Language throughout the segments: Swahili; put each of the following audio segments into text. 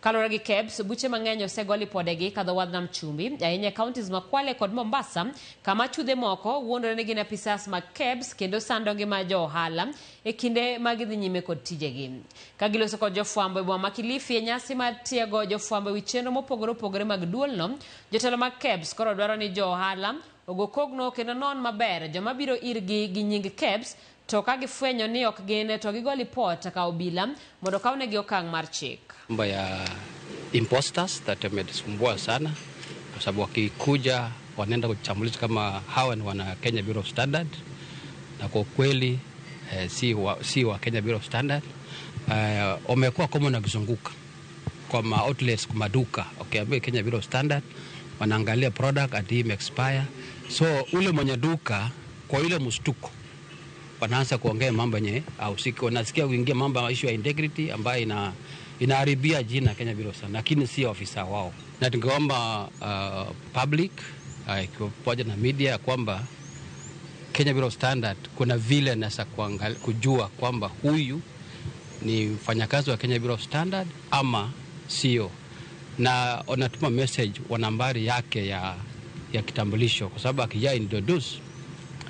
Kaluwore gi KEBS, buche mang'eny osego lipodegi kadho wadh nam chumbi, ahinya e counties ma Kwale kod Mombasa, kama chudhe moko wuondore ni gin apisas mag KEBS kendo sando ngima jo ohala e kinde ma gidhi nyime kod tijegi. Ka giloso kod jofwambo e boma ma Kilifi e nyasi mar tiego jofwambo e wi chenro mopogore opogore mag duolno, jotelo mag KEBS koro dwaro ni jo ohala ogo kogno kendo non maber joma biro irgi gi nying KEBS to ka gifwenyo ni ok gin to gigo lipot ka obila mondo okawnegi okang' mar chik. Mambo ya imposters that wametusumbua sana, kwa sababu wakikuja wanaenda kujitambulisha kama hawa ni wana Kenya Bureau of Standard, na kwa kweli si wa Kenya Bureau of Standard. Wamekuwa kama wanakizunguka kwa ma outlets, kwa maduka, ukiambia Kenya Bureau of Standard wanaangalia product ati ime expire, so ule mwenye duka kwa ile mshtuko wanaanza kuongea mambo yenye hahusiki, wanasikia kuingia mambo ya issue ya integrity ambayo inaharibia jina Kenya Bureau of Standard, lakini si ofisa wao. Na tungeomba public ikiwa pamoja na media kwamba Kenya Bureau of Standard kuna vile anaweza kujua kwamba huyu ni mfanyakazi wa Kenya Bureau of Standard ama sio, na wanatuma message wa nambari yake ya kitambulisho, kwa sababu akija introduce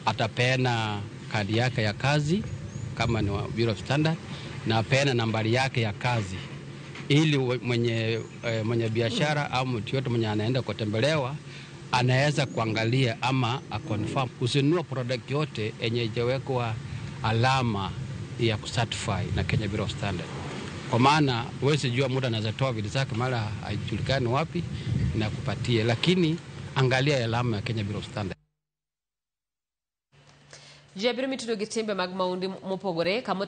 atapeana kadi yake ya kazi kama ni wa Bureau of Standard na apeana nambari yake ya kazi ili mwenye biashara au mtu yote mwenye anaenda kutembelewa anaweza kuangalia ama aconfirm. Usinunue product yote yenye haijawekwa alama ya kucertify na Kenya Bureau of Standard, kwa maana huwezi jua muda anaweza toa vitu zake mara haijulikani wapi na kupatie, lakini angalia alama ya Kenya Bureau of Standard. Ji abiriyo mitudo gi timbe mag mahundu mopogore kama